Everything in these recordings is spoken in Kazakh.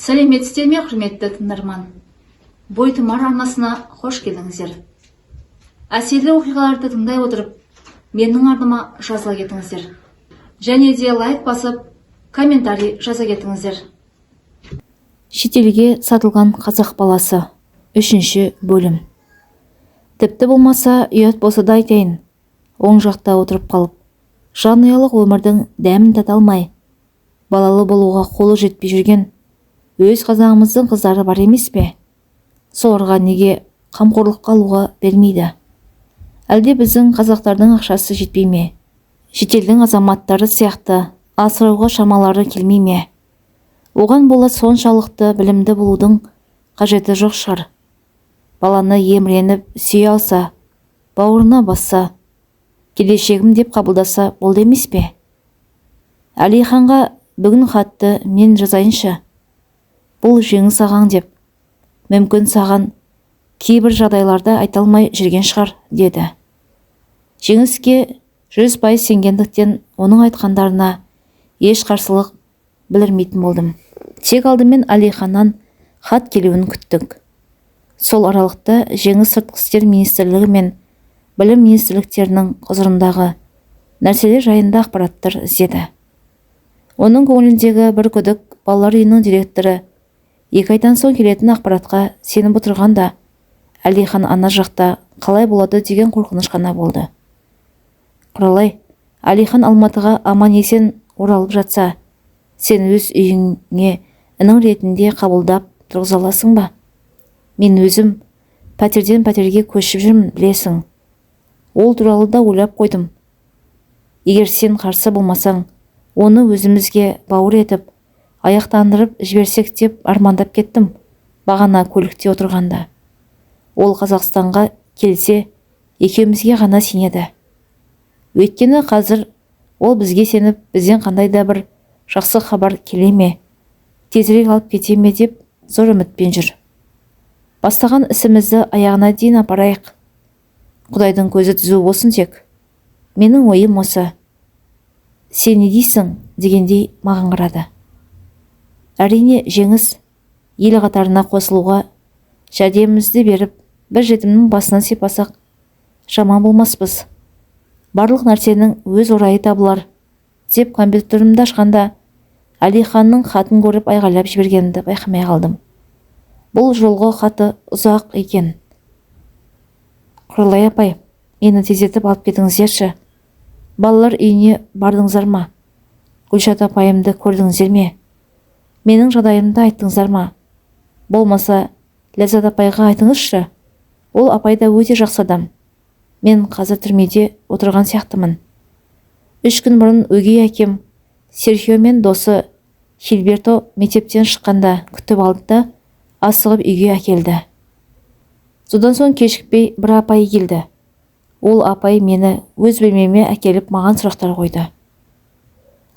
Сәлеметсіздер ме, құрметті тыңдарман! Бойтұмар арнасына қош келдіңіздер! Әсерлі оқиғаларды тыңдай отырып, менің арнама жазыла кетіңіздер және де лайк басып, комментарий жаза кетіңіздер. Шетелге сатылған қазақ баласы, үшінші бөлім. Тіпті болмаса, ұят болса да айтайын, оң жақта отырып қалып, жанұялық өмірдің дәмін тата алмай, балалы болуға қолы жетпей жүрген өз қазағымыздың қыздары бар емес пе? Соларға неге қамқорлыққа алуға бермейді? Әлде біздің қазақтардың ақшасы жетпей ме? Шетелдің азаматтары сияқты асырауға шамалары келмей ме? Оған бола соншалықты білімді болудың қажеті жоқ шығар. Баланы еміреніп сүйе алса, бауырына басса, келешегім деп қабылдаса болды емес пе? Әлиханға бүгін хатты мен жазайыншы. Бұл Жеңіс ағаң деп, мүмкін, саған кейбір жағдайларда айта алмай жүрген шығар, деді. Жеңіске 100% сенгендіктен, оның айтқандарына еш қарсылық білдірмейтін болдым. Тек алдымен Әлиханнан хат келуін күттік. Сол аралықта Жеңіс Сыртқы істер министрлігі мен Білім министрліктерінің құзырындағы нәрселер жайында ақпараттар іздеді. Оның көңіліндегі бір күдік балалар үйінің директоры 2 айдан соң келетін ақпаратқа сеніп отырғанда, Әлихан ана жақта қалай болады деген қорқыныш қана болды. Құралай, Әлихан Алматыға аман-есен оралып жатса, сен өз үйіңе інің ретінде қабылдап тұрғыза аласың ба? Мен өзім пәтерден пәтерге көшіп жүрмін, білесің. Ол туралы да ойлап қойдым. Егер сен қарсы болмасаң, оны өзімізге бауыр етіп, аяқтандырып жіберсек деп армандап кеттім бағана көлікте отырғанда. Ол Қазақстанға келсе, екеумізге ғана сенеді. Өйткені қазір ол бізге сеніп, бізден қандай да бір жақсы хабар келе ме, тезірек алып кете ме деп зор үмітпен жүр. Бастаған ісімізді аяғына дейін апарайық. Құдайдың көзі түзу болсын тек. Менің ойым осы. Сен не дейсің дегендей маған қарады. Әрине, Жеңіс, ел қатарына қосылуға жәрдемімізді беріп, бір жетімнің басынан сипасақ, жаман болмаспыз. Барлық нәрсенің өз орайы табылар деп, компьютерімді ашқанда Әлиханның хатын көріп, айғайлап жібергенімді байқамай қалдым. Бұл жолғы хаты ұзақ екен. Құралай апай, мені тездетіп алып кетіңіздерші. Балалар үйіне бардыңыздар ма? Гүлшат апайымды көрдіңіздер ме? Менің жағдайымды айттыңыздар ма? Болмаса, Ләззат апайға айтыңызшы. Ол апай да өте жақсы адам. Мен қазір түрмеде отырған сияқтымын. 3 күн бұрын өгей әкем Серхио мен досы Хильберто мектептен шыққанда күтіп алды да, асығып үйге әкелді. Содан соң кешікпей бір апай келді. Ол апай мені өз бөлмеме әкеліп, маған сұрақтар қойды.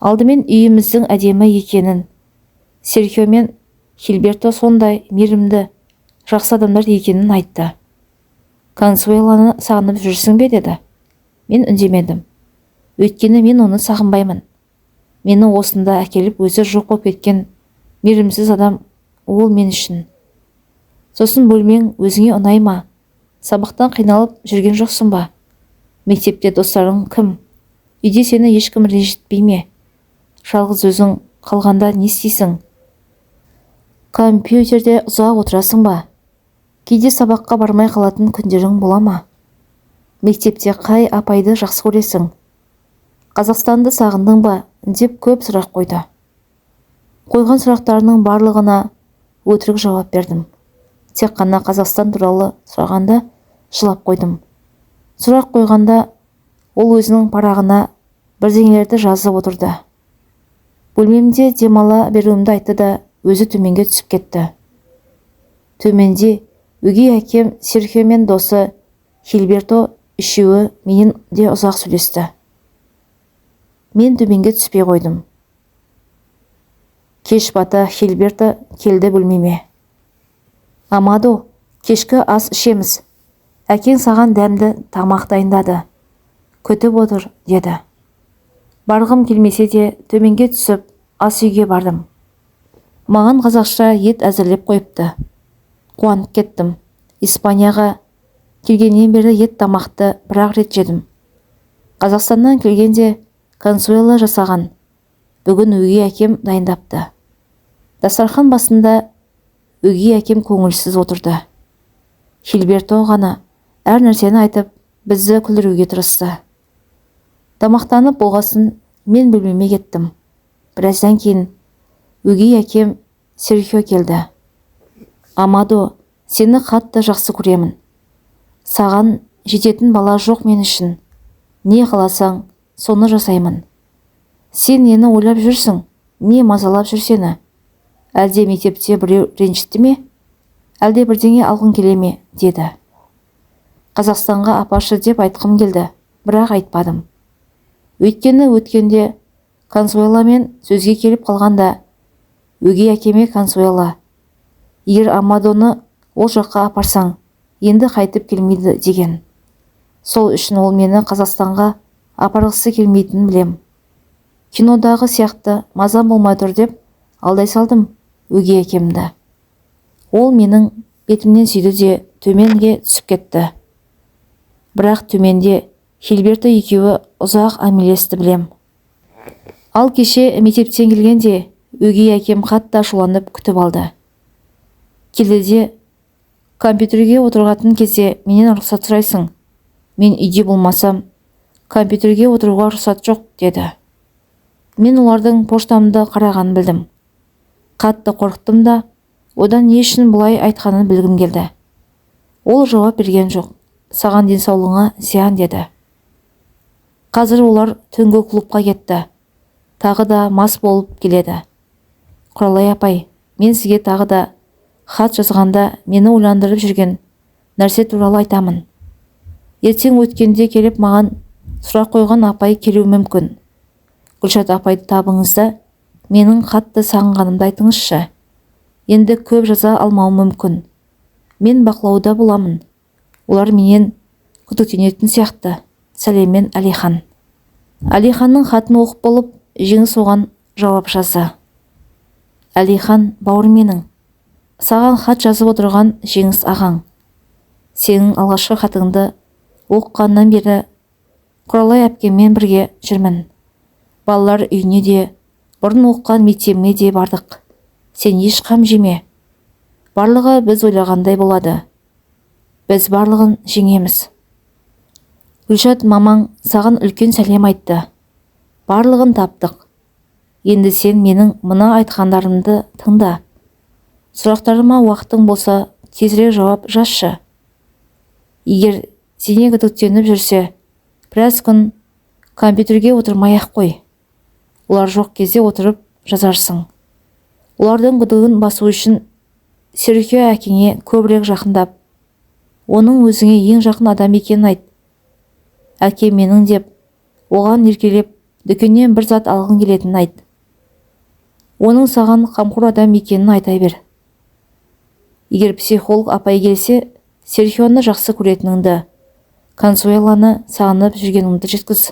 Алдымен үйіміздің әдемі екенін, Серхио мен Хильберто сондай мейірімді, жақсы адамдар екенін айтты. Консуэланы сағынып жүрсің бе, деді. Мен үндемедім. Өйткені мен оны сағынбаймын. Мені осында әкеліп, өзі жоқ болып кеткен мейірімсіз адам ол мен үшін. Сосын бөлмең өзіңе ұнай ма? Сабақтан қиналып жүрген жоқсың ба? Мектепте достарың кім? Үйде сені ешкім ренжітпей ме? Жалғыз өзің қалғанда не істейсің? Компьютерде ұзақ отырасың ба? Кейде сабаққа бармай қалатын күндерің бола ма? Мектепте қай апайды жақсы көресің? Қазақстанды сағындың ба, деп көп сұрақ қойды. Қойған сұрақтарының барлығына өтірік жауап бердім. Тек қана Қазақстан туралы сұрағанда жылап қойдым. Сұрақ қойғанда ол өзінің парағына бірдеңелерді жазып отырды. Бөлмемде демала беруімді айтты да, өзі төменге түсіп кетті. Төменде өгей әкем, Серхио мен досы Хильберто үшеуі менен де ұзақ сөйлесті. Мен төменге түспей қойдым. Кеш бата Хильберто келді бөлмеме. Амадо, кешкі ас ішеміз. Әкең саған дәмді тамақ дайындады. Күтіп отыр, деді. Барғым келмесе де, төменге түсіп, ас үйге бардым. Маған қазақша ет әзірлеп қойыпты. Қуанып кеттім. Испанияға келгеннен бері ет тамақты бір-ақ рет жедім. Қазақстаннан келгенде Консуэла жасаған. Бүгін өгей әкем дайындапты. Дастархан басында өгей әкем көңілсіз отырды. Хильберто ғана әр нәрсені айтып, бізді күлдіруге тырысты. Тамақтанып болғасын мен бөлмеме кеттім. Біраздан кейін өгей әкем Серхио келді. Амадо, сені қатты жақсы көремін. Саған жететін бала жоқ мен үшін. Не қаласаң, соны жасаймын. Сен нені ойлап жүрсің, не мазалап жүр сені? Әлде мектепте біреу ренжітті ме? Әлде бірдеңе алғың келе ме? Деді. Қазақстанға апаршы деп айтқым келді, бірақ айтпадым. Өйткені өткенде Консуэламен сөзге келіп қалғанда, өгей әкеме Консуэла, егер Амадоны ол жаққа апарсаң, енді қайтып келмейді деген. Сол үшін ол мені Қазақстанға апарғысы келмейтінін білем. Кинодағы сияқты мазам болмай тұр деп алдай салдым өгей әкемді. Ол менің бетімнен сүйді де төменге түсіп кетті. Бірақ төменде Хильберто екеуі ұзақ әңгімелесті білем. Ал кеше мектептен келгенде өгей әкем қатты ашуланып күтіп алды. Келді де, компьютерге отыратын кезде менен рұқсат сұрайсың. Мен үйде болмасам, компьютерге отыруға рұқсат жоқ, деді. Мен олардың поштамды қарағанын білдім. Қатты қорықтым да, одан не үшін бұлай айтқанын білгім келді. Ол жауап берген жоқ. Саған денсаулығыңа зиян деді. Қазір олар түнгі клубқа кетті. Тағы да мас болып келеді. Құралай апай, мен сізге тағы да хат жазғанда мені ойландырып жүрген нәрсе туралы айтамын. Ертең өткенде келіп маған сұрақ қойған апай келуі мүмкін. Гүлшат апайды табыңыз да, менің қатты сағынғанымды айтыңызшы. Енді көп жаза алмауым мүмкін. Мен бақылауда боламын. Олар менен күдіктенетін сияқты. Сәлеммен, Әлихан. Әлиханның хатын оқып болып, Жеңіс оған жауап жазды. Әлихан, бауырым менің. Саған хат жазып отырған Жеңіс ағаң. Сенің алғашқы хатыңды оқығаннан бері Құралай әпкеммен бірге жүрмін. Балалар үйіне де, бұрын оқыған мектебіме де бардық. Сен еш қам жеме. Барлығы біз ойлағандай болады. Біз барлығын жеңеміз. Гүлшат мамаң саған үлкен сәлем айтты. Барлығын таптық. Енді сен менің мына айтқандарымды тыңда. Сұрақтарыма уақытың болса, тезірек жауап жазшы. Егер сене күдіктеніп жүрсе, біраз күн компьютерге отырмай-ақ қой. Олар жоқ кезде отырып жазарсың. Олардың күдігін басу үшін Серхио әкеңе көбірек жақындап, оның өзіңе ең жақын адам екенін айт. Әке менің деп, оған еркелеп, дүкеннен бір зат алғың келетінін айт. Оның саған қамқор адам екенін айта бер. Егер психолог апай келсе, Серхионы жақсы көретініңді, Консуэланы сағынып жүргеніңді жеткіз.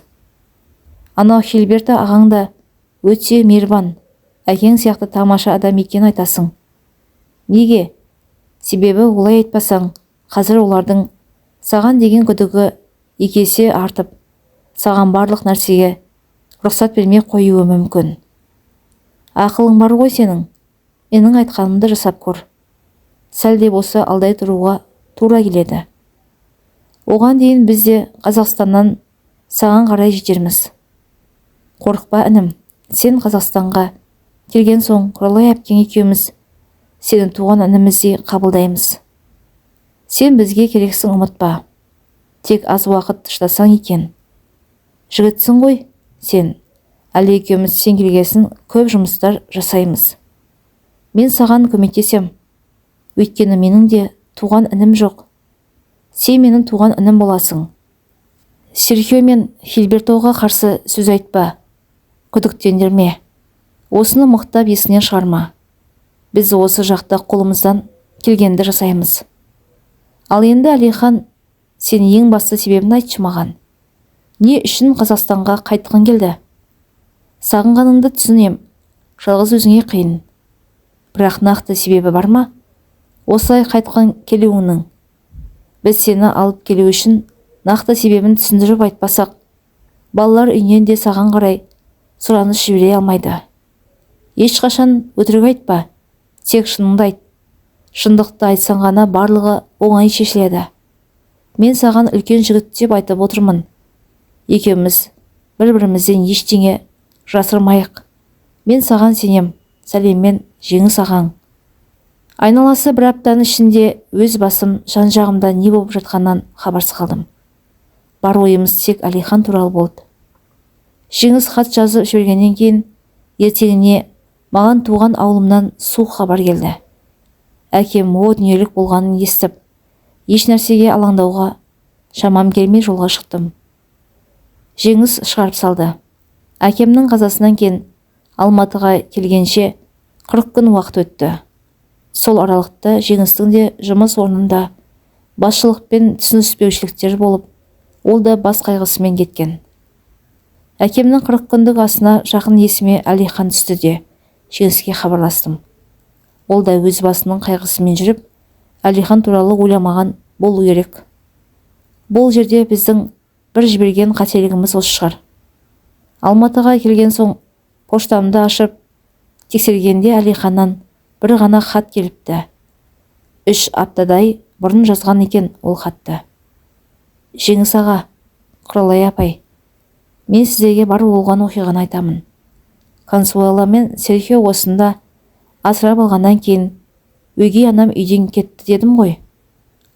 Анау Хильберто ағаң да өте мейірбан, әкең сияқты тамаша адам екенін айтасың. Неге? Себебі олай айтпасаң, қазір олардың саған деген күдігі екі есе артып, саған барлық нәрсеге рұқсат бермей қоюы мүмкін. Ақылың бар ғой сенің. Менің айтқанымды жасап көр. Сәл де болса алдай тұруға тура келеді. Оған дейін біз де Қазақстаннан саған қарай жетерміз. Қорықпа, інім, сен Қазақстанға келген соң Құралай әпкең екеуміз сені туған ініміздей қабылдаймыз. Сен бізге керексің, ұмытпа. Тек аз уақыт шыдасаң екен. Жігітсің ғой сен. Әлі екеуміз сен келгесін көп жұмыстар жасаймыз. Мен саған көмектесем. Өйткені менің де туған інім жоқ. Сен менің туған інім боласың. Серхио мен Хильбертоға қарсы сөз айтпа. Күдіктендірме. Осыны мықтап есіңнен шығарма. Біз осы жақта қолымыздан келгенді жасаймыз. Ал енді, Әлихан, сен ең басты себебін айтшы маған. Не үшін Қазақстанға қайтқың келді? Сағынғаныңды түсінем, жалғыз өзіңе қиын. Бірақ нақты себебі бар ма осылай қайтқан келуіңнің? Біз сені алып келу үшін нақты себебін түсіндіріп айтпасақ, балалар үйінен де саған қарай сұраныс жібере алмайды. Ешқашан өтірік айтпа, тек шыныңды айт. Шындықты айтсаң ғана барлығы оңай шешіледі. Мен саған үлкен жігіт деп айтып отырмын. Екеуміз бір-бірімізден ештеңе жасырмайық. Мен саған сенем. Сәлеммен, Жеңіс ағаң. Айналасы бір аптаның ішінде өз басым жан-жағымда не болып жатқанынан хабарсыз қалдым. Бар ойымыз тек Әлихан туралы болды. Жеңіс хат жазып жібергеннен кейін ертеңіне маған туған ауылымнан суық хабар келді. Әкем о дүниелік болғанын естіп, еш нәрсеге алаңдауға шамам келмей жолға шықтым. Жеңіс шығарып салды. Әкемнің қазасынан кейін Алматыға келгенше 40 күн уақыт өтті. Сол аралықта Жеңістің де жұмыс орнында басшылықпен түсініспеушіліктер болып, ол да бас қайғысымен кеткен. Әкемнің 40 күндік асына жақын есіме Әлихан түсті де, Жеңіске хабарластым. Ол да өз басының қайғысымен жүріп, Әлихан туралы ойламаған болу керек. Бұл жерде біздің бір жіберген қателігіміз осы шығар. Алматыға келген соң поштамды ашып тексергенде Әлиханнан бір ғана хат келіпті. 3 аптадай бұрын жазған екен ол хатты. Жеңіс аға, Құралай апай, мен сіздерге бар болған оқиғаны айтамын. Консуэла мен Серхио осында асырап алғаннан кейін өгей анам үйден кетті дедім ғой.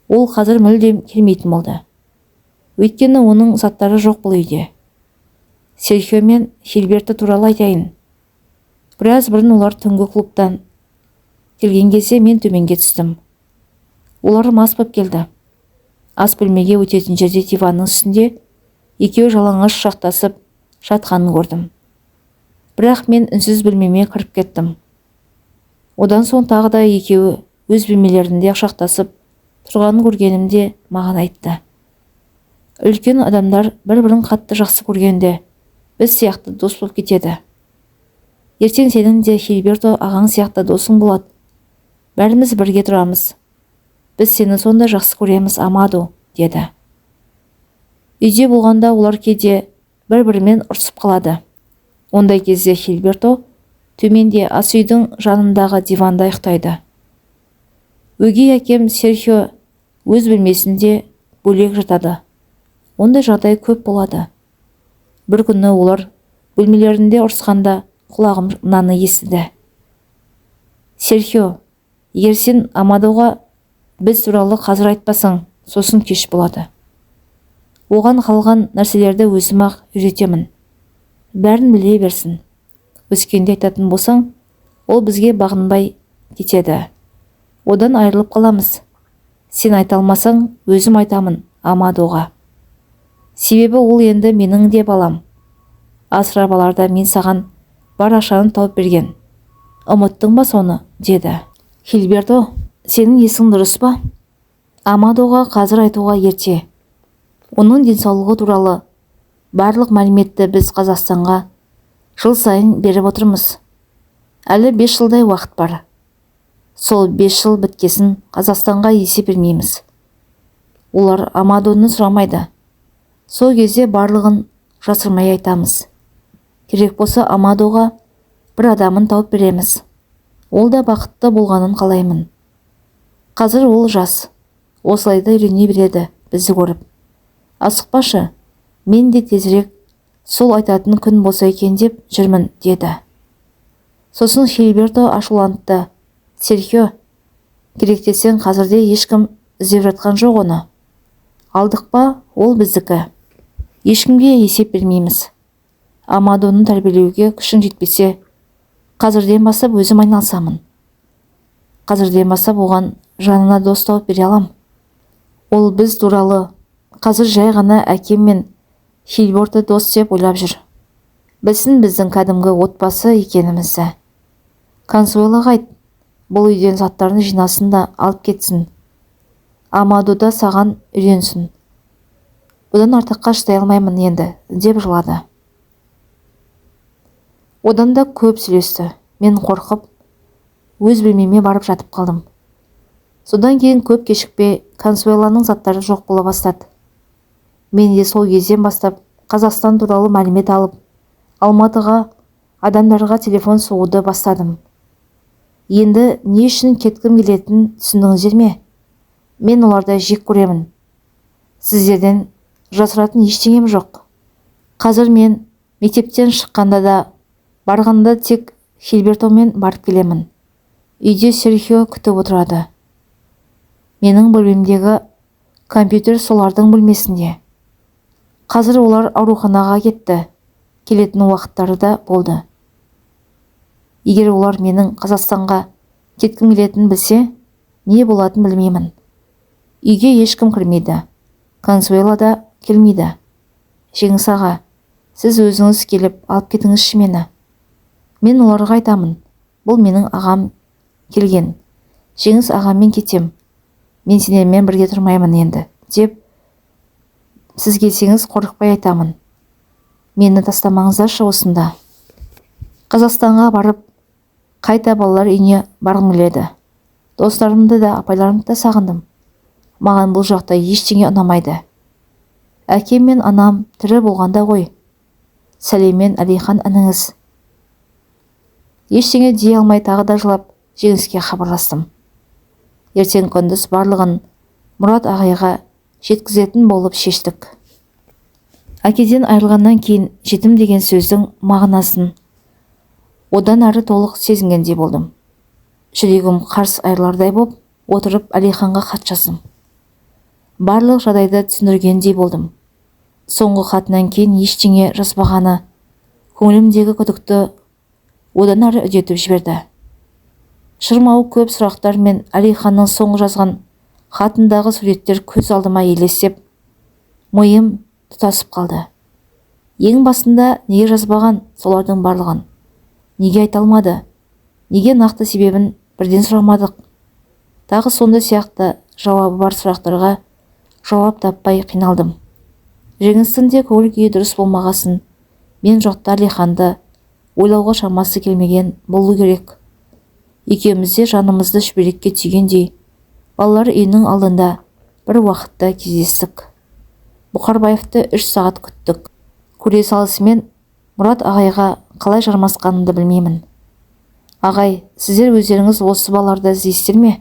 Ол қазір мүлдем келмейтін болды. Өйткені оның заттары жоқ бұл үйде. Серхио мен Хильберто туралы айтайын. Біраз бұрын олар түнгі клубтан келген кезде мен төменге түстім. Олар мас боп келді. Ас бөлмеге өтетін жерде диванның үстінде екеуі жалаңаш құшақтасып жатқанын көрдім. Бірақ мен үнсіз бөлмеме кіріп кеттім. Одан соң тағы да екеуі өз бөлмелерінде құшақтасып тұрғанын көргенімде маған айтты. Үлкен адамдар бір-бірін қатты жақсы көргенде біз сияқты дос болып кетеді. Ертең сенің де Хильберто ағаң сияқты досың болады. Бәріміз бірге тұрамыз. Біз сені сонда жақсы көреміз, Амадо, деді. Үйде болғанда олар кейде бір-бірімен ұрсып қалады. Ондай кезде Хильберто төменде ас үйдің жанындағы диванда ұйықтайды. Өгей әкем Серхио өз бөлмесінде бөлек жатады. Ондай жағдай көп болады. Бір күні олар бөлмелерінде ұрысқанда құлағым мынаны естіді. Серхио, егер сен Амадоға біз туралы қазір айтпасаң, сосын кеш болады. Оған қалған нәрселерді өзім-ақ үйретемін. Бәрін біле берсін. Өскенде айтатын болсаң, ол бізге бағынбай кетеді. Одан айырылып қаламыз. Сен айта алмасаң, өзім айтамын Амадоға. Себебі ол енді менің де балам. Асырап аларда мен саған бар ақшаны тауып берген. Ұмыттың ба соны, деді. Хильберто, сенің есің дұрыс па? Амадоға қазір айтуға ерте. Оның денсаулығы туралы барлық мәліметті біз Қазақстанға жыл сайын беріп отырмыз. Әлі 5 жылдай уақыт бар. Сол 5 жыл біткесін Қазақстанға есеп бермейміз. Олар Амадоны сұрамайды. Сол кезде барлығын жасырмай айтамыз. Керек болса Амадоға бір адамын тауып береміз. Ол да бақытты болғанын қалаймын. Қазір ол жас. Осылай да үйрене береді бізді көріп. Асықпашы, мен де тезірек сол айтатын күн болса екен деп жүрмін, деді. Сосын Хильберто ашуланды. Серхио, керек десең қазірде ешкім іздеп жатқан жоқ оны. Алдық па, ол біздікі. Ешкімге есеп бермейміз. Амадоны тәрбиелеуге күшің жетпесе, қазірден бастап өзім айналысамын. Қазірден бастап оған жанына дос тауып бере алам. Ол біз туралы қазір жай ғана әкем мен Хильберто дос деп ойлап жүр. Білсін біздің кәдімгі отбасы екенімізді. Консуэлаға айт, бұл үйден заттарын жинасын да алып кетсін. Амадо да саған үйренсін. Бұдан артыққа шыдай алмаймын енді, деп жылады. Одан да көп сөйлесті. Мен қорқып, Өз бөлмеме барып жатып қалдым. Содан кейін көп кешікпей Консуэланың заттары жоқ бола бастады. Мен де сол кезден бастап Қазақстан туралы мәлімет алып, Алматыға адамдарға телефон соғуды бастадым. Енді не үшін кеткім келетінін түсіндіңіздер ме? Мен оларды жек көремін. Сіздерден жасыратын ештеңем жоқ. Қазір мен мектептен шыққанда да, барғанда тек Хильбертомен барып келемін. Үйде Серхио күтіп отырады. Менің бөлмемдегі компьютер солардың бөлмесінде. Қазір олар ауруханаға кетті. Келетін уақыттары да болды. Егер олар менің Қазақстанға кеткім келетінін білсе, не болатынын білмеймін. Үйге ешкім кірмейді. Консуэла да келмейді. Жеңіс аға, сіз өзіңіз келіп алып кетіңізші мені. Мен оларға айтамын. Бұл менің ағам келген. Жеңіс ағаммен кетем. Мен сендермен бірге тұрмаймын енді, деп сіз келсеңіз қорықпай айтамын. Мені тастамаңыздаршы осында. Қазақстанға барып, қайта балалар үйіне барғым келеді. Достарымды да, апайларымды да сағындым. Маған бұл жақта ештеңе ұнамайды. Әкем мен анам тірі болғанда ғой. Сәлеммен, Әлихан ініңіз. Ештеңе дей алмай тағы да жылап, Жеңіске хабарластым. Ертең күндіз барлығын Мұрат ағайға жеткізетін болып шештік. Әкеден айырылғаннан кейін жетім деген сөздің мағынасын одан әрі толық сезінгендей болдым. Жүрегім қарс айырылардай боп отырып, Әлиханға хат жаздым. Барлық жағдайды түсіндіргендей болдым. Соңғы хатынан кейін ештеңе жазбағаны көңілімдегі күдікті одан әрі үдетіп жіберді. Шырмауы көп сұрақтар мен Әлиханның соңғы жазған хатындағы суреттер көз алдыма елестеп, миым тұтасып қалды. Ең басында неге жазбаған солардың барлығын? Неге айта алмады? Неге нақты себебін бірден сұрамадық? Тағы сондай сияқты жауабы бар сұрақтарға жауап таппай қиналдым. Жеңістің де көңіл күйі дұрыс болмағасын, мен жоқта Әлиханды ойлауға шамасы келмеген болу керек. Екеуміз де жанымызды шүберекке түйгендей балалар үйінің алдында бір уақытта кездестік. Бұқарбаевты 3 сағат күттік. Көре салысымен Мұрат ағайға қалай жармасқанымды білмеймін. Ағай, сіздер өздеріңіз осы балаларды іздейсіздер ме?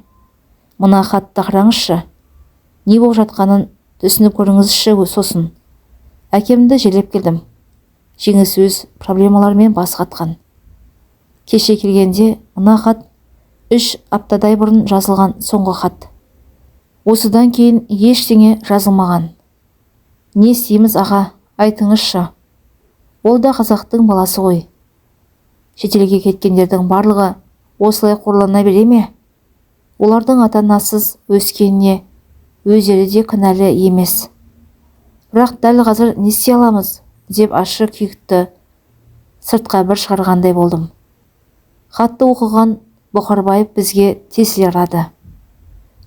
Мына хатты қараңызшы. Не болып жатқанын түсініп көріңізші сосын. Әкемді жерлеп келдім. Жеңіс өз проблемаларымен бас қатқан. Кеше келгенде мына хат 3 аптадай бұрын жазылған соңғы хат. Осыдан кейін ештеңе жазылмаған. Не істейміз, аға, айтыңызшы. Ол да қазақтың баласы ғой. Шетелге кеткендердің барлығы осылай қорлана бере ме? Олардың ата-анасыз өскеніне өздері де кінәлі емес. Бірақ дәл қазір не істей аламыз, деп ащы күйікті сыртқа бір шығарғандай болдым. Хатты оқыған Бұқарбаев бізге тесіле қарады.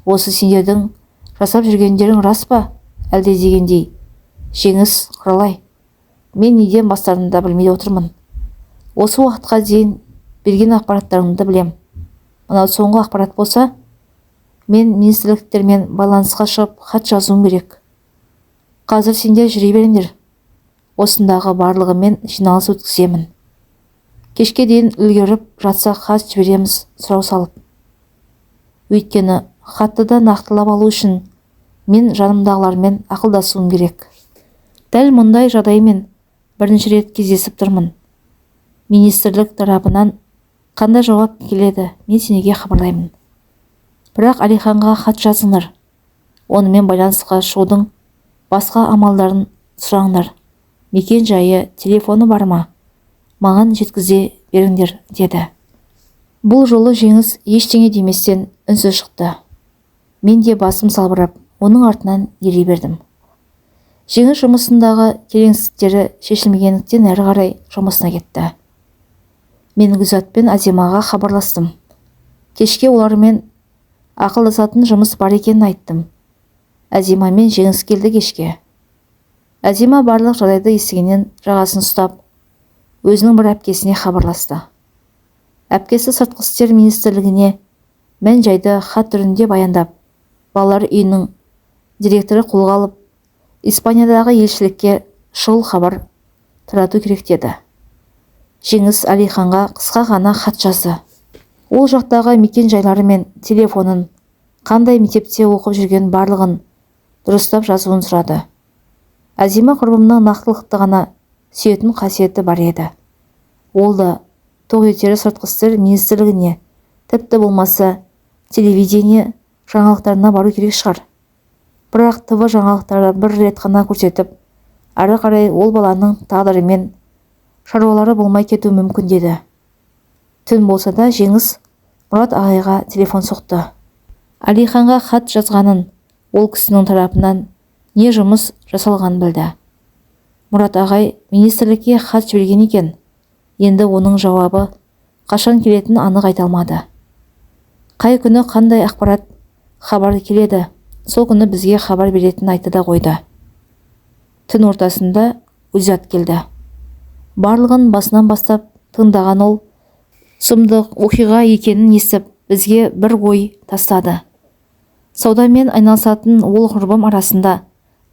Осы сендердің жасап жүргендерің рас па, әлде дегендей. Жеңіс, Құралай, мен неден бастарымды да білмей отырмын. Осы уақытқа дейін берген ақпараттарыңды білем. Мынау соңғы ақпарат болса, мен министрліктермен байланысқа шығып хат жазуым керек. Қазір сендер жүре беріңдер. Осындағы барлығымен жиналыс өткіземін. Кешке дейін үлгеріп жатсақ хат жібереміз сұрау салып. Өйткені хатты да нақтылап алу үшін мен жанымдағылармен ақылдасуым керек. Дәл мұндай жағдаймен бірінші рет кездесіп тұрмын. Министрлік тарапынан қандай жауап келеді, мен сенеге хабарлаймын. Бірақ Әлиханға хат жазыңдар. Онымен байланысқа шығудың басқа амалдарын сұраңдар. Мекен жайы, телефоны бар ма? Маған жеткізе беріңдер, деді. Бұл жолы Жеңіс ештеңе деместен үнсіз шықты. Мен де басым салбырап, оның артынан ере бердім. Жеңіс жұмысындағы келеңсіздіктері шешілмегендіктен әрі қарай жұмысына кетті. Мен Гүлзат пен Әзимаға хабарластым. Кешке олармен ақылдасатын жұмыс бар екенін айттым. Әзима мен Жеңіс келді кешке. Әзима барлық жағдайды естігеннен жағасын ұстап, өзінің бір әпкесіне хабарласты. Әпкесі Сыртқы істер министрлігіне мән-жайды хат түрінде баяндап, балалар үйінің директоры қолға алып, Испаниядағы елшілікке шұғыл хабар тарату керек деді. Жеңіс Әлиханға қысқа ғана хат жазды. Ол жақтағы мекен-жайлары мен телефонын, қандай мектепте оқып жүрген барлығын дұрыстап жазуын сұрады. Әзима құрбымның нақтылықты ғана сүйетін қасиеті бар еді. Ол да тоқ етері Сыртқы істер министрлігіне, тіпті болмаса телевидение жаңалықтарына бару керек шығар. Бірақ ТВ жаңалықтары бір рет қана көрсетіп, әрі қарай ол баланың тағдырымен шаруалары болмай кетуі мүмкін деді. Түн болса да Жеңіс Мұрат ағайға телефон соқты. Әлиханға хат жазғанын, ол кісінің тарапынан не жұмыс жасалғанын білді. Мұрат ағай министрлікке хат жіберген екен. Енді оның жауабы қашан келетінін анық айта алмады. Қай күні қандай ақпарат хабар келеді, сол күні бізге хабар беретінін айтты да қойды. Түн ортасында Гүлзат келді. Барлығын басынан бастап тыңдаған ол сұмдық оқиға екенін естіп, бізге бір ой тастады. Саудамен айналысатын ол құрбым арасында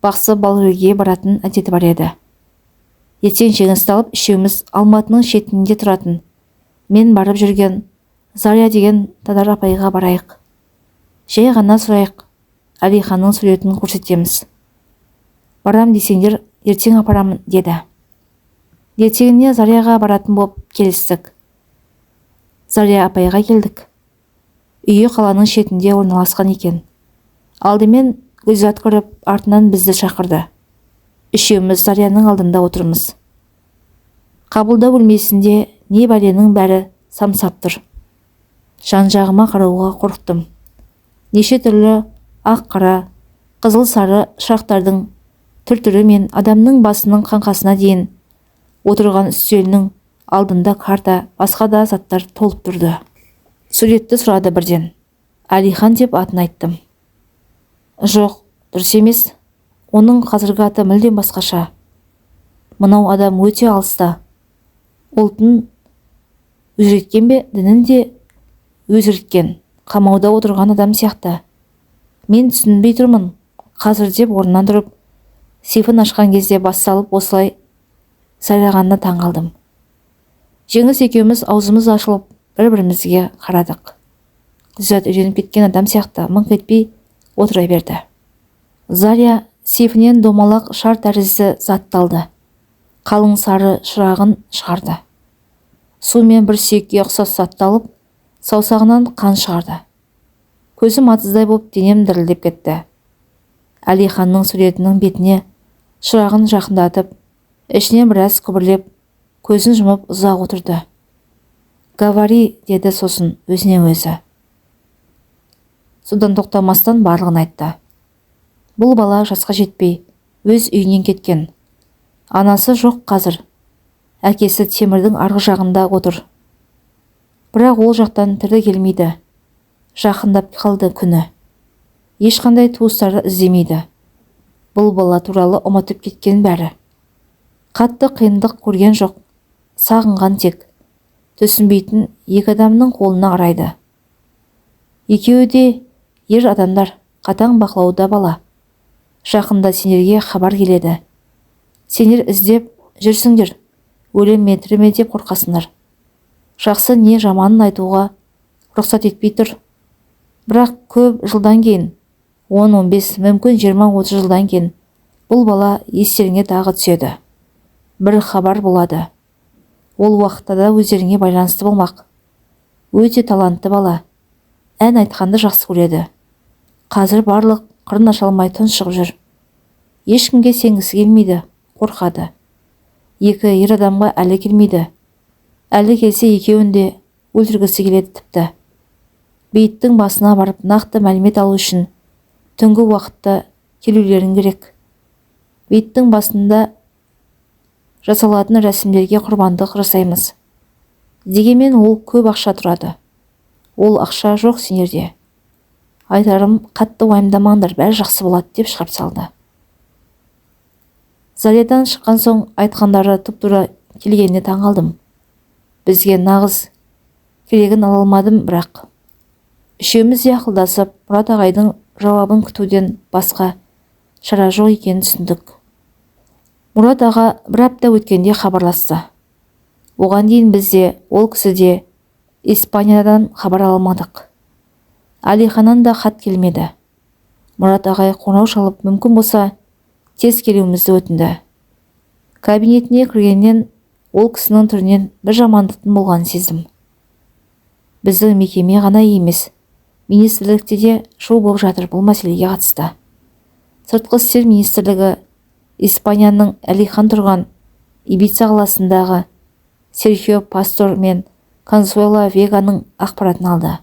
бақсы балгерге баратын әдеті бар еді. Ертең Жеңісті алып үшеуміз Алматының шетінде тұратын, мен барып жүрген Заря деген татар апайға барайық. Жай ғана сұрайық, Әлиханның суретін көрсетеміз. Барам десеңдер, ертең апарамын деді. Ертеңіне Заряға баратын боп келістік. Заря апайға келдік. Үйі қаланың шетінде орналасқан екен. Алдымен Гүлзат кіріп, артынан бізді шақырды. Үшеуміз Заряның алдында отырмыз. Қабылдау бөлмесінде не бәленің бәрі самсап тұр. Жан-жағыма қарауға қорықтым. Неше түрлі ақ-қара, қызыл-сары шырақтардың түр-түрі мен адамның басының қаңқасына дейін отырған үстелінің алдында карта, басқа да заттар толып тұрды. Суретті сұрады бірден. Әлихан деп атын айттым. Жоқ, дұрыс емес. Оның қазіргі аты мүлдем басқаша. Мынау адам өте алыста. Ұлтын өзгерткен бе, дінін де өзгерткен, қамауда отырған адам сияқты. Мен түсінбей тұрмын. Қазір деп орнынан тұрып, сейфін ашқан кезде бас салып осылай сайлағанына таң қалдым. Жеңіс екеуміз аузымыз ашылып, бір-бірімізге қарадық. Гүлзат үйреніп кеткен адам сияқты мыңқ етпей отыра берді. Заря сейфінен домалақ шар тәрізді затты алды. Қалың сары шырағын шығарды. Сумен бір сүйекке ұқсас затты алып, саусағынан қан шығарды. Көзім атыздай боп денем дірілдеп кетті. Әлиханның суретінің бетіне шырағын жақындатып, ішінен біраз күбірлеп, көзін жұмып ұзақ отырды. «Говори», деді сосын өзіне өзі. Содан тоқтамастан барлығын айтты. Бұл бала жасқа жетпей, өз үйінен кеткен. Анасы жоқ қазір. Әкесі темірдің арғы жағында отыр. Бірақ ол жақтан тірі келмейді. Жақындап қалды күні. Ешқандай туыстары іздемейді. Бұл бала туралы ұмытып кеткен бәрі. Қатты қиындық көрген жоқ. Сағынған тек. Түсінбейтін екі адамның қолына қарайды. Екеуі де ер адамдар, қатаң бақылауда бала. Жақында сендерге хабар келеді. Сендер іздеп жүрсіңдер, өле ме тірі ме деп қорқасыңдар. Жақсы не жаманын айтуға рұқсат етпей тұр. Бірақ көп жылдан кейін, 10-15, мүмкін 20-30 жылдан кейін бұл бала естеріңе тағы түседі. Бір хабар болады. Ол уақытта да өздеріңе байланысты болмақ. Өте талантты бала. Ән айтқанды жақсы көреді. Қазір барлық қырын аша алмай тұншығып жүр. Ешкімге сенгісі келмейді, қорқады. Екі ер адамға әлі келмейді. Әлі келсе екеуін де өлтіргісі келеді тіпті. Бейіттің басына барып нақты мәлімет алу үшін түнгі уақытта келулерің керек. Бейіттің басында жасалатын рәсімдерге құрбандық жасаймыз. Дегенмен ол көп ақша тұрады. Ол ақша жоқ сендерде. Айтарым, қатты уайымдамаңдар, бәрі жақсы болады деп шығарып салды. Зарядан шыққан соң айтқандары тұп-тура келгеніне таң қалдым. Бізге нағыз Керегін ала алмадым бірақ. Үшеуміз де ақылдасып, Мұрат ағайдың жауабын күтуден басқа шара жоқ екенін түсіндік. Мұрат аға бір апта өткенде хабарласты. Оған дейін біз де, ол кісі де Испаниядан хабар ала алмадық. Әлиханнан да хат келмеді. Мұрат ағай қоңырау шалып, мүмкін болса тез келуімізді өтінді. Кабинетіне кіргеннен ол кісінің түрінен бір жамандықтың болғанын сездім. Біздің мекеме ғана емес, министрлікте де шу болып жатыр бұл мәселеге қатысты. Сыртқы істер министрлігі Испанияның Әлихан тұрған Ибица қаласындағы Серхио Пастор мен Консуэла Веганың ақпаратын алды.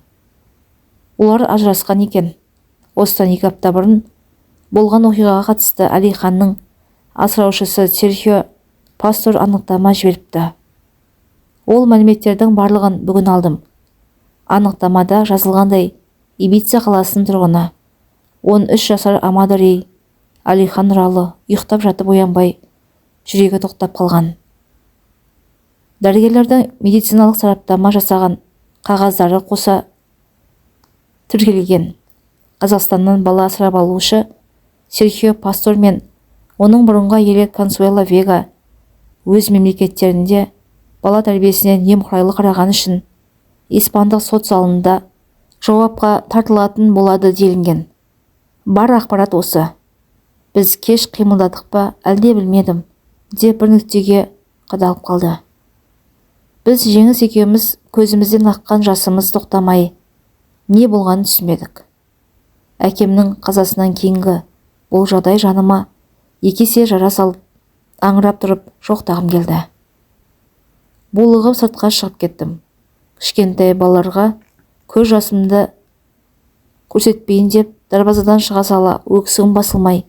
Олар ажырасқан екен. Осыдан 2 апта бұрын болған оқиғаға қатысты Әлиханның асыраушысы Серхио Пастор анықтама жіберіпті. Ол мәліметтердің барлығын бүгін алдым. Анықтамада жазылғандай, Ибица қаласының тұрғыны 13 жасар Амадо Рей Әлихан Нұралы ұйықтап жатып оянбай, жүрегі тоқтап қалған. Дәрігерлердің медициналық сараптама жасаған қағаздары қоса тіркелген. Қазақстаннан бала асырап алушы Серхио Пастор мен оның бұрынғы әйелі Консуэла Вега өз мемлекеттерінде бала тәрбиесіне немқұрайлы қараған үшін испандық сот залында жауапқа тартылатын болады делінген. Бар ақпарат осы. Біз кеш қимылдадық па, әлде білмедім, деп бір нүктеге қадалып қалды. Біз Жеңіс екеуміз көзімізден аққан жасымыз тоқтамай, не болғанын түсінбедік. Әкемнің қазасынан кейінгі бұл жағдай жаныма екі есе жара салып, аңырап тұрып жоқтағым келді. Булығып сыртқа шығып кеттім. Кішкентай балаларға көз жасымды көрсетпейін деп дарбазадан шыға сала өксігім басылмай,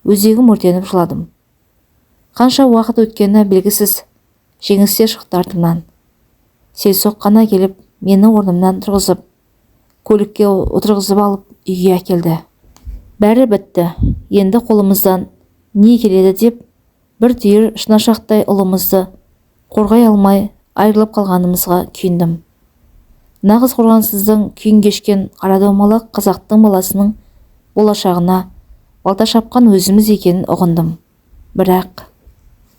өзегім өртеніп жыладым. Қанша уақыт өткені белгісіз, Жеңіс те шықты артымнан. Селсоқ қана келіп, мені орнымнан тұрғызып, көлікке отырғызып алып үйге әкелді. Бәрі бітті, енді қолымыздан не келеді деп бір түйір шынашақтай ұлымызды қорғай алмай айырылып қалғанымызға күйіндім. Нағыз қорғансыздың күйін кешкен қарадомалақ қазақтың баласының болашағына балта шапқан өзіміз екенін ұғындым. Бірақ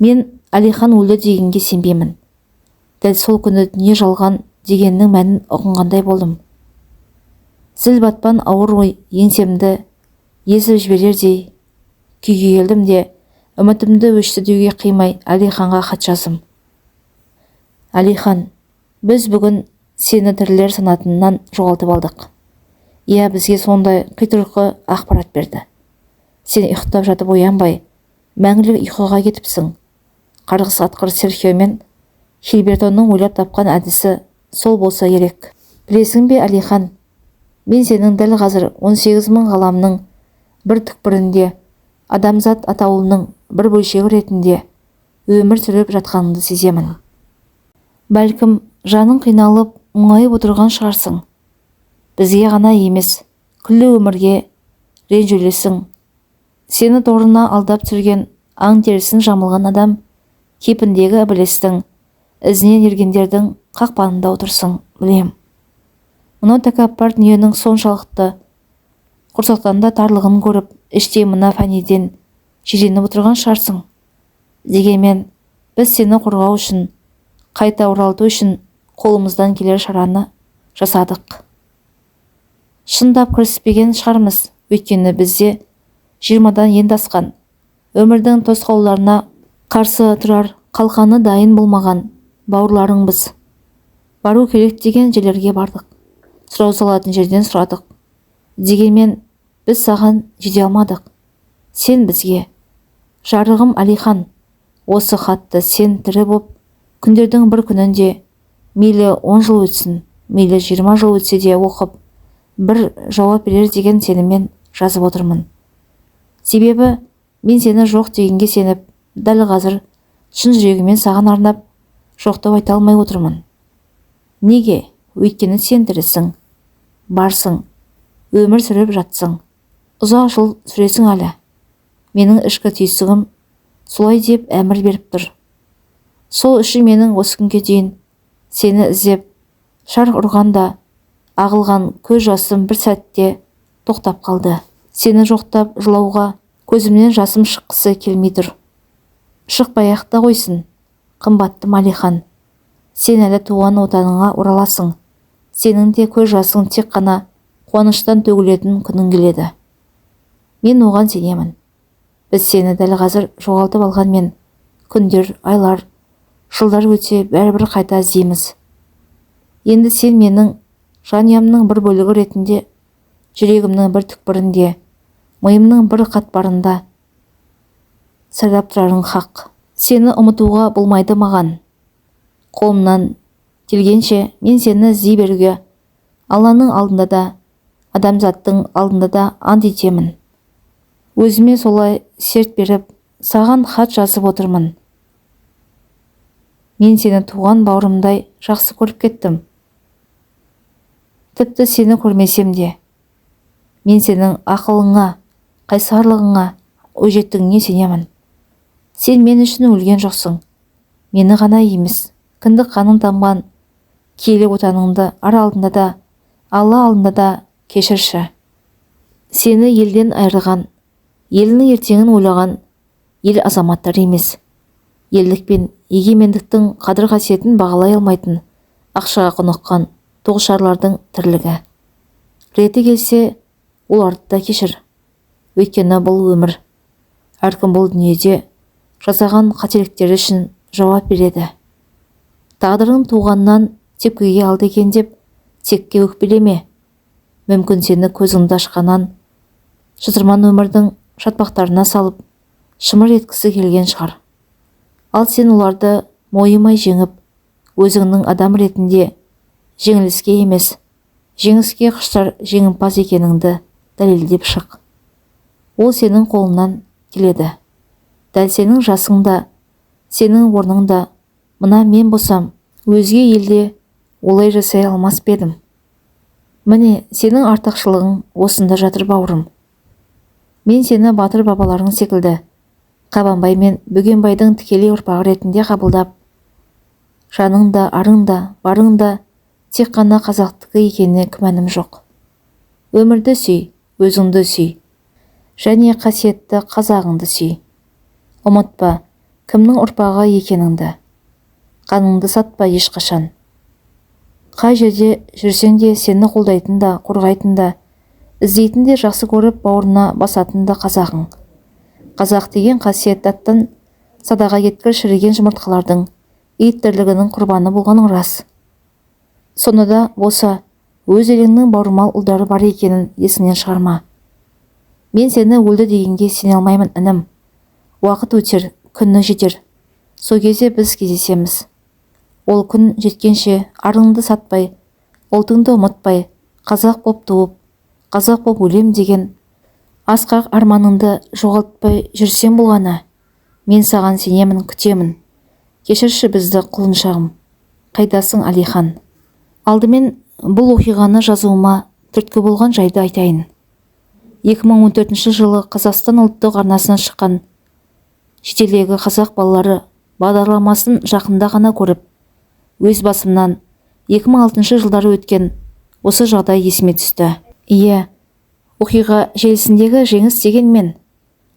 мен Әлихан өлді дегенге сенбеймін. Дәл сол күні дүние жалған дегеннің мәнін ұғынғандай болдым. Зіл батпан ауыр ой еңсемді езіп жіберердей күйге келдім де, үмітімді өшті деуге қимай Әлиханға хат жаздым. Әлихан, біз бүгін сені тірілер санатынан жоғалтып алдық. Иә, бізге сондай қитұрқы ақпарат берді. Сен ұйықтап жатып оянбай, мәңгілік ұйқыға кетіпсің. Қарғыс атқыр Серхио мен Хильбертоның ойлап тапқан әдісі сол болса керек. Білесің бе, Әлихан, мен сенің дәл қазір 18 мың ғаламның бір түкпірінде адамзат атаулының бір бөлшегі ретінде өмір сүріп жатқаныңды сеземін. Бәлкім, жаның қиналып, мұңайып отырған шығарсың. Бізге ғана емес, күллі өмірге ренжулесің. Сені торына алдап түсірген аң терісін жамылған адам кейпіндегі ібілістің ізінен ергендердің қақпанында отырсың, білем. Мынау тәкаппар дүниенің соншалықты құрсақтан да тарлығын көріп, іштей мына фәниден жиреніп отырған шығарсың. Дегенмен, біз сені қорғау үшін, қайта оралту үшін қолымыздан келер шараны жасадық. Шындап кіріспеген шығармыз, өйткені бізде 20-дан енді асқан, өмірдің тосқауылдарына қарсы тұрар қалқаны дайын болмаған бауырларыңбыз. Бару керек деген жерлерге бардық, сұрау салатын жерден сұрадық. Дегенмен біз саған жете алмадық. Сен бізге. Жарығым Әлихан, осы хатты сен тірі боп, күндердің бір күнінде, мейлі 10 жыл өтсін, мейлі 20 жыл өтсе де оқып, бір жауап берер деген сеніммен жазып отырмын. Себебі мен сені жоқ дегенге сеніп, дәл қазір шын жүрегіммен саған арнап жоқтау айта алмай отырмын. Неге? Өйткені сен тірісің, барсың, өмір сүріп жатсың, ұзақ жыл сүресің әлі. Менің ішкі түйсігім солай деп әмір беріп тұр. Сол үшін менің осы күнге дейін сені іздеп, Шарқ ұрғанда ағылған көз жасым бір сәтте тоқтап қалды. Сені жоқтап жылауға көзімнен жасым шыққысы келмей тұр. Шықпай-ақ та қойсын, қымбаттым Әлихан. Сен әлі туған отаныңа ораласың. Сенің де көз жасың тек қана қуаныштан төгілетін күнің келеді. Мен оған сенемін. Біз сені дәл қазір жоғалтып алғанмен, күндер, айлар, жылдар өтсе бәрібір қайта іздейміз. Енді сен менің жанұямның бір бөлігі ретінде жүрегімнің бір түкпірінде, миымның бір қатпарында сайлап тұрарың хақ. Сені ұмытуға болмайды маған. Қолымнан келгенше мен сені іздей беруге Алланың алдында да, адамзаттың алдында да ант етемін. Өзіме солай серт беріп, саған хат жазып отырмын. Мен сені туған бауырымдай жақсы көріп кеттім. Тіпті сені көрмесем де, мен сенің ақылыңа, қайсарлығыңа, өжеттігіңе сенемін. Сен мен үшін өлген жоқсың. Мені ғана емес, кіндік қаның тамған киелі отаныңды ар алдында да, Алла алдында да кешірші. Сені елден айырған, елінің ертеңін ойлаған ел азаматтары емес. Елдік пен егемендіктің қадір-қасиетін бағалай алмайтын, ақшаға құныққан тоғышарлардың тірлігі. Реті келсе, оларды да кешір. Өйткені бұл өмір. Әркім бұл дүниеде жасаған қателіктері үшін жауап береді. Тағдырың туғаннан тепкіге алды екен деп текке өкпелеме. Мүмкін сені көзіңді ашқаннан шытырман өмірдің шатпақтарына салып, шымыр еткісі келген шығар. Ал сен оларды мойымай жеңіп, өзіңнің адам ретінде жеңіліске емес, жеңіске құштар жеңімпаз екеніңді дәлелдеп шық. Ол сенің қолыңнан келеді. Дәл сенің жасыңда, сенің орныңда мына мен болсам, өзге елде олай жасай алмас па едім? Міне, сенің артықшылығың осында жатыр, бауырым. Мен сені батыр бабаларың секілді Қабанбай мен Бөгенбайдың тікелей ұрпағы ретінде қабылдап, жаның да, арың да, барың да тек қана қазақтікі екеніне күмәнім жоқ. Өмірді сүй, өзіңді сүй, және қасиетті қазағыңды сүй. Ұмытпа, кімнің ұрпағы екеніңді. Қаныңды сатпа ешқашан. Қай жерде жүрсең де сені қолдайтын да, қорғайтын да, іздейтін де, жақсы көріп бауырына басатын да қазағың. Қазақ деген қасиетті аттан садаға кеткір шіріген жұмыртқалардың ит тірлігінің құрбаны болғаның рас. Сонда да болса, өз еліңнің бауырмал ұлдары бар екенін есіңнен шығарма. Мен сені өлді дегенге сене алмаймын, інім. Уақыт өтер, күні жетер. Сол кезде біз кездесеміз. Ол күн жеткенше арыңды сатпай, ұлтыңды ұмытпай, қазақ боп туып, қазақ боп өлем деген асқақ арманыңды жоғалтпай жүрсең болғаны. Мен саған сенемін, күтемін. Кешірші бізді, құлыншағым. Қайдасың, Әлихан? Алдымен бұл оқиғаны жазуыма түрткі болған жайды айтайын. 2014 жылы Қазақстан ұлттық арнасынан шыққан шетелдегі қазақ балалары бағдарламасын жақында ғана көріп, өз басымнан 2006 жылдары өткен осы жағдай есіме түсті. Иә, оқиға желісіндегі Жеңіс деген мен.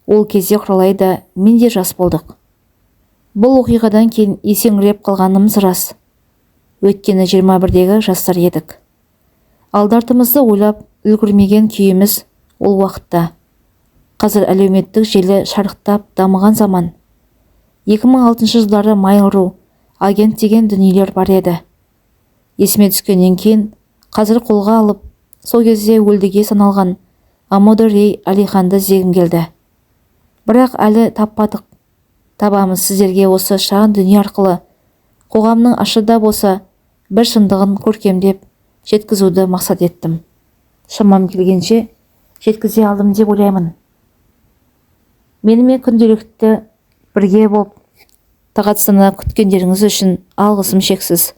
Ол кезде Құралай да, мен де жас болдық. Бұл оқиғадан кейін есеңгіреп қалғанымыз рас. Өйткені 21-дегі жастар едік. Алды-артымызды ойлап үлгермеген күйіміз ол уақытта. Қазір әлеуметтік желі шарықтап дамыған заман. 2006 жылдары Mail.ru, агент деген дүниелер бар еді. Есіме түскеннен кейін қазір қолға алып, сол кезде өлдіге саналған Амодо Рей Әлиханды іздегім келді. Бірақ әлі таппадық. Табамыз. Сіздерге осы шағын дүние арқылы қоғамның ащы да болса бір шындығын көркемдеп жеткізуді мақсат еттім. Шамам келгенше жеткізе алдым деп ойлаймын. Менімен күнделікті бірге болып тағатсыздана күткендеріңіз үшін алғысым шексіз.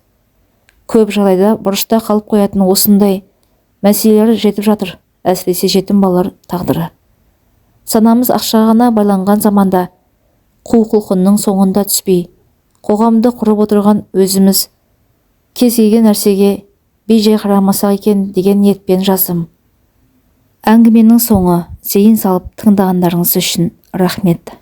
Көп жағдайда бұрышта қалып қоятын осындай мәселелер жетіп жатыр, әсіресе жетім балалар тағдыры. Санамыз ақшаға ғана байланған заманда қу құлқынның соңында түспей, қоғамды құрып отырған өзіміз кез келген нәрсеге Бейжай қарамасақ екен деген ниетпен жаздым. Әңгіменің соңы. Зейін салып тыңдағандарыңыз үшін рахмет.